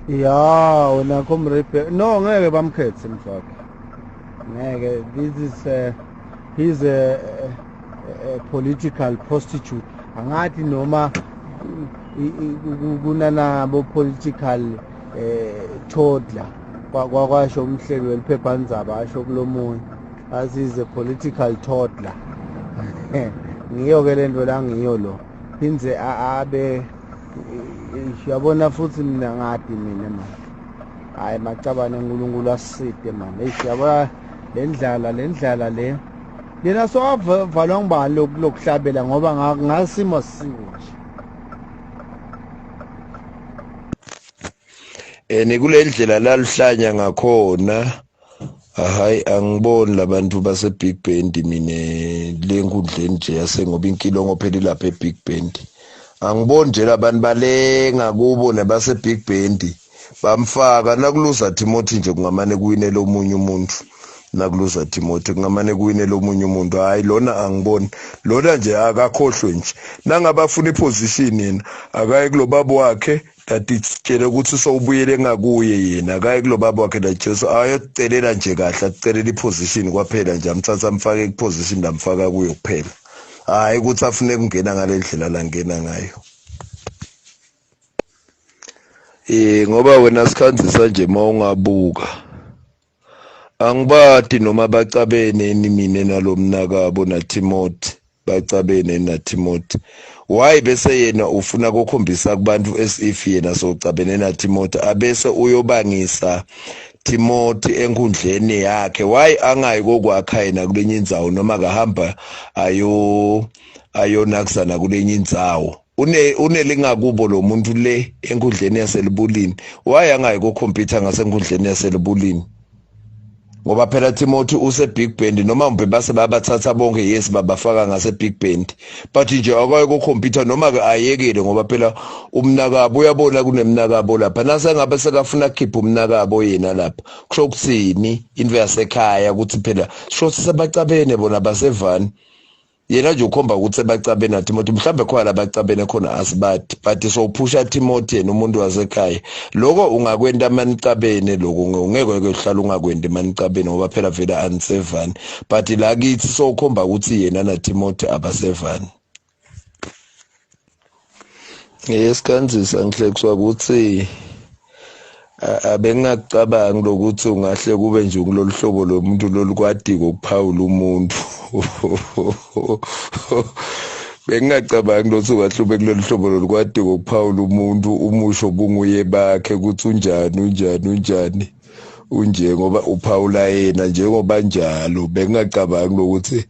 Ya wena comrade, no, ngeke bamkhethe mfakhe, ngeke. This is he's a political prostitute. Angathi noma kunanabo political toddler, kwakwasho umhleli weliphephandzaba, asho kulomunye athi is a political toddler. Ngiyo ke lento la, ngiyo lo phindze abe uyabona futhi. Mina ngadi mina manje, hayi macabane, uNkulunkulu asiside manje. Eish, yabona le ndlala, le ndlala le lena sowavalwa ngubani lokuhlabela, ngoba ngasimo siko nje. Ene kule ndlela laluhlanya ngakhona, hayi, angiboni labantu base Big Bend mine le nkundleni nje yase, ngoba inkilongo phela ilapha eBig Bend. Angiboni nje labantu balenga kubo nabase Big Bend bamfaka. Nakuluza Timothy nje, kungamane kuwinele omunye umuntu. Nakuluza Timothy, kungamane kuwinele omunye umuntu. Hayi, lona angiboni, lona nje akakhohlwe nje. Nangabe afuna iposition yena, akaye kulo baba wakhe latitshele ukuthi sowubuyele ngakuye. Yena akaye kulo baba wakhe la Jesu, ayokucelela nje kahle, akucelela iposition kwaphela nje, amthatha amfake kuposition lamfaka kuyo kuphela. Hayi ukuthi afune kungena ngale ndlela langena ngayo. Ngoba wena sikhanzisa nje, mawungabuka, angibadi noma bacabene ni mina nalomnakabo naTimothy, bacabene naTimothy. Why bese yena ufuna ukukhombisa kubantu as if yena socabene naTimothy, abese uyobangisa Timothy enkundleni yakhe? Why angayi kokwakha yena kulenye indzawo, noma akahamba ayo ayonakisana kulenye indzawo? Une unelingakubo lo muntu le enkundleni yaselibulini. Why angayi kokhompyutha ngasenkundleni yaselibulini? Ngoba phela Timothy use Big Bend, noma mbe base babathatha bonke, yes, babafaka ngase Big Bend, but nje akaye kokhompyutha noma ke ayekele, ngoba phela umnakabo uyabona kunemnakabo lapha. Nase ngabe sekafuna kukhipha umnakabo yena lapha, kusho ukuthini into yasekhaya? Ukuthi phela sho sebacabene bona, basevani. Yena nje ukhomba ukuthi sebacabene naTimothy. Mhlambe khona labacabene khona, asibadi, but sowuphusha Timothy yena umuntu wasekhaya. Lokho ungakwenta manicabene, lokho ungeke ke uhlala ungakwenti manicabene, ngoba phela vele anisevani. But la kithi sowukhomba ukuthi yena naTimothy abasevani. Yesikhanzisa, ngihlekiswa ukuthi abengingakucabangi lokuthi ungahle kube nje kulolu hlobo lomuntu lolukwadiko ukuphawula umuntu. Bengingacabangi lokuthi ungahle ube kulolu hlobo lolukwadiko ukuphawula umuntu, umusho bunguye bakhe ukuthi unjani, unjani, unjani, unje, ngoba uphawula yena njengoba njalo. Bengingacabangi lokuthi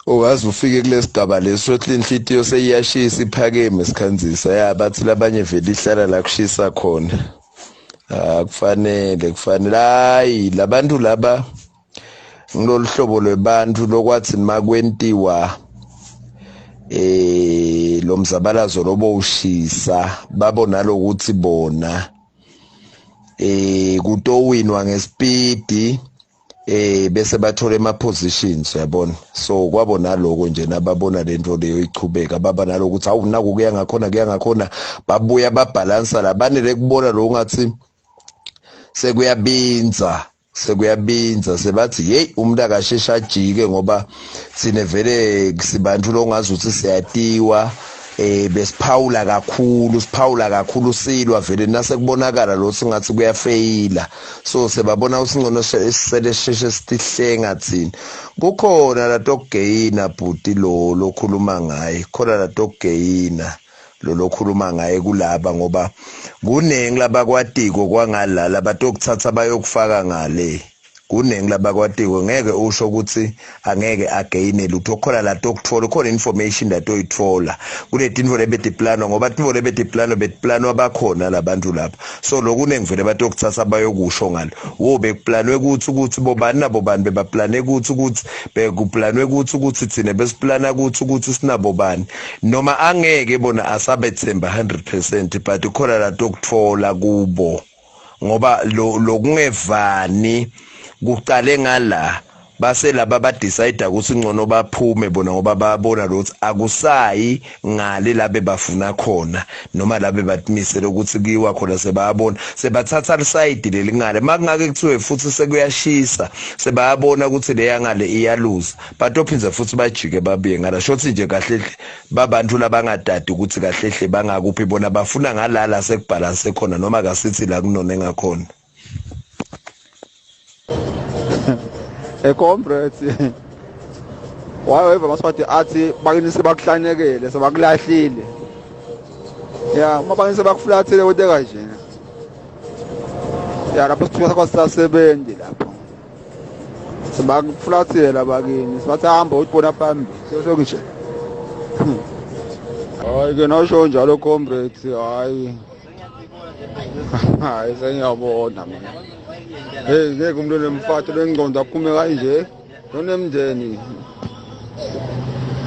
ungaze ufike kulesigaba leso, sothi inhlitiyo seyiyashisa, iphakeme. Sikhanzisa ya, bathi labanye vele ihlala la kushisa khona. Akufanele, kufanele. Hayi, labantu laba ngilolu hlobo lwebantu lokwathi makwentiwa lo mzabalazo lobo ushisa, babona lokuthi bona kutowinwa ngespeed, bese bathola ema positions, uyabona. So kwabona lokho nje, nababona lento leyo ichubeka, baba nalokuthi awu, naku kuya ngakhona, kuya ngakhona, babuya babalansa la banele kubona lo ngathi sekuyabinza, sekuyabinza, sebathi hey, umuntu akasheshe ajike, ngoba sine vele sibantu longazi ukuthi siyatiwa. Besiphawula kakhulu, siphawula kakhulu, silwa vele nase kubonakala lo singathi kuyafeyila. So sebabona usingcono sele sheshe sitihlenga thina. Kukhona la tokugeyina bhuti lo lokhuluma ngaye, khona la tokugeyina lo lokhuluma ngaye kulaba, ngoba kuningi labakwatiko kwangalala batokuthatha bayokufaka ngale. Kuningi labakwatiko, ngeke usho ukuthi angeke ageyine lutho. Khona la tokuthola khona information la toyithola kule tintfo lebetiplanwa, ngoba tintfo lebetiplanwa betiplanwa bakhona labantu lapha. So lokuningi vele batokuthatha bayokusho ngalo wo bekuplanwe ukuthi bobani nabo bani bebaplane ukuthi bekuplanwe ukuthi thina besiplana ukuthi sinabo bani, noma angeke bona asabethemba 100%, but khona la tokuthola kubo, ngoba lo lokungevani kucale ngala. Base laba badecide ukuthi ngcono baphume bona ngoba babona ukuthi akusayi ngale labe bafuna khona noma labe batimisele ukuthi kuyiwa khona, sebayabona sebathatha lisayidi lelingale. Makungake kuthiwe futhi sekuyashisa, sebayabona ukuthi leya ngale iyaluza, batophinza futhi bajike babuye ngala. Shothi nje kahle babantu labangadadi ukuthi kahle hle bangakuphi, bona bafuna ngalala sekubhalanse khona noma kasithi la kunone ngakhona. Comrades, why ever maswati athi bakini sebakuhlanekele, sebakulahlile? Ya, uma bakini sebakufulathele kwente kanjena ya, lapho sithuka sakho sisasebenzi, lapho sebakufulathele labakini, sibathi hamba utibona phambili sesonje. Hayi ke, nasho njalo comrades. Hayi hayi, sengiyabona mina. Hey, ngeke umuntu onemfati lengqondo aphume kanje, onemndeni.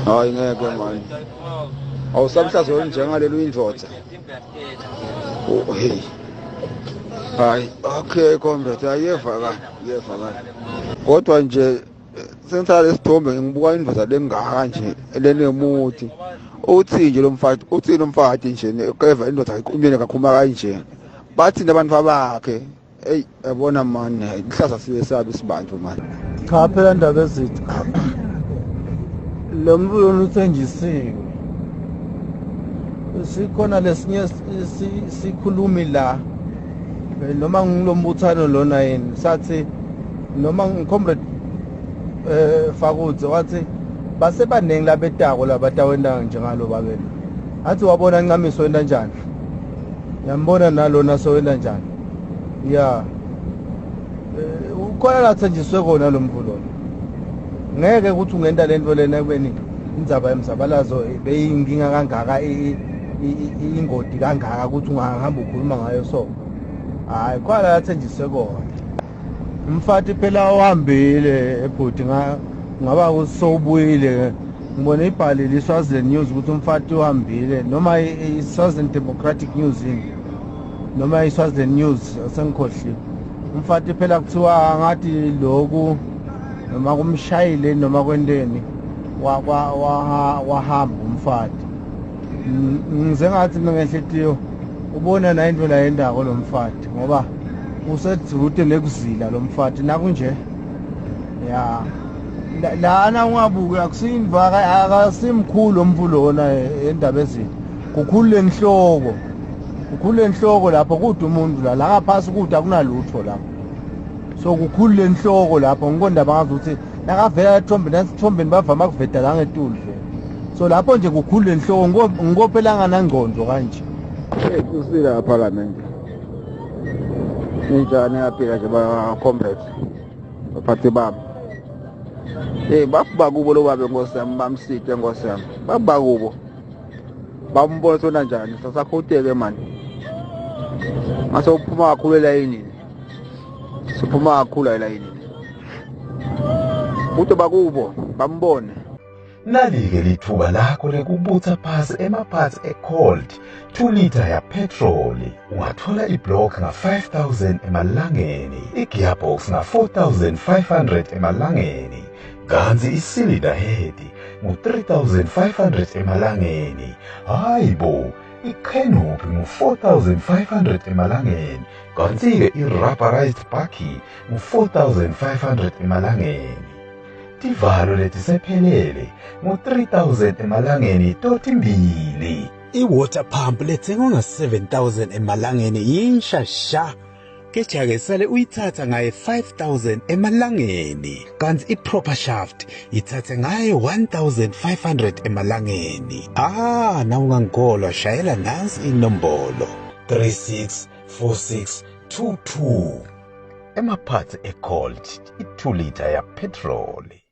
Hayi ngeke mani, awusabuhlazo njengalelo uyindoda. Oh hey, hayi, okay comrade, ayevakala, iyevakala, kodwa nje sengithatha lesithombe ngibuka indoda lengaka nje lenemuthi. Uthi nje lo mfati, uthi lo mfati nje keva indoda umyeni kakhuluma kanje, bathini abantu bakhe? Eyi, yabona mani, ihlaza sibe sabi sibantu mani. Cha phela, ndaba ezitha lo mbulo uthenjisiwe, sikhona lesinye sikhulumi la noma ngilombuthano lona yini, sathi noma ngicomrade Fakudze wathi basebaningi labetako labatawenta njengalo babelo. Athi wabona Ncamiso wenta njani, yambona nalona sowenta njani. Ya, ukhona lathenjiswe kona lo mvulo. Ngeke ukuthi ungenta lento lena ekubeni indzaba yemzabalazo beyinkinga kangaka, ingodi kangaka ukuthi ungahamba ukhuluma ngayo. So hayi, khona lathenjiswe kona. Umfati phela uhambile ebhuti, ngaba sowubuyile. Ngibone ibhalile iSwaziland News ukuthi umfati uhambile, noma i-Swaziland Democratic News yini, noma i-Swaziland News, sengikhohliwe. Umfati phela kuthiwa ngathi loku noma kumshayile noma kwenteni, wahamba umfati. Ngize ngathi mina ngenhlitiyo ubona na into la yendako lo mfati, ngoba usedute nekuzila lo mfati nakunje. Ya, lana ungabuki akusimva, akasimkhulu umvu lona endaba ezini, kukhulu lenhloko, kukhulu lenhloko lapho kude umuntu la la ngaphasi kude akunalutho lapho. So kukhulu lenhloko lapho, ngikondaba ngazi ukuthi nakavela ethombeni, nasithombeni bavama kuveda la ngetulu vele. So lapho nje kukhulu lenhloko, ngikophelanga nangcondo kanje. Hey, kusila parliament. Ninjani, yaphila nje ba comrades? Baphathi bami. Hey, bakuba kubo lo babe, nkosi yami, bamsite nkosi yami. Bakuba kubo. Bambona sona njani? Sasakhoteke mani. Mase uphuma kakhulu elayinini. Siphuma kakhulu elayinini. Kuthi bakubo bambone. Nali-ke lithuba lakho lekubutha phasi emaphathi e-cold 2 litre ya petroli. Ungathola iblock nga-5000 emalangeni, i-gearbox nga-4500 emalangeni, kanti i-cylinder head ngu-3500 emalangeni. Hayi bo, i-canopy ngu-4500 emalangeni, kanti-ke i-rubberized bakkie ngu-4500 emalangeni. Tivalo letisephelele ngu-3000 emalangeni totimbili. I-water pump lethengwa nga-7000 emalangeni yinsha sha, kepha-ke sale uyithatha ngaye 5000 emalangeni, kanti i-proper shaft ithathe ngaye 1500 emalangeni. Ah, na ungangikholwa, shayela nansi inombolo 364622. Emaphathi e-cold i-2 litre ya petroli.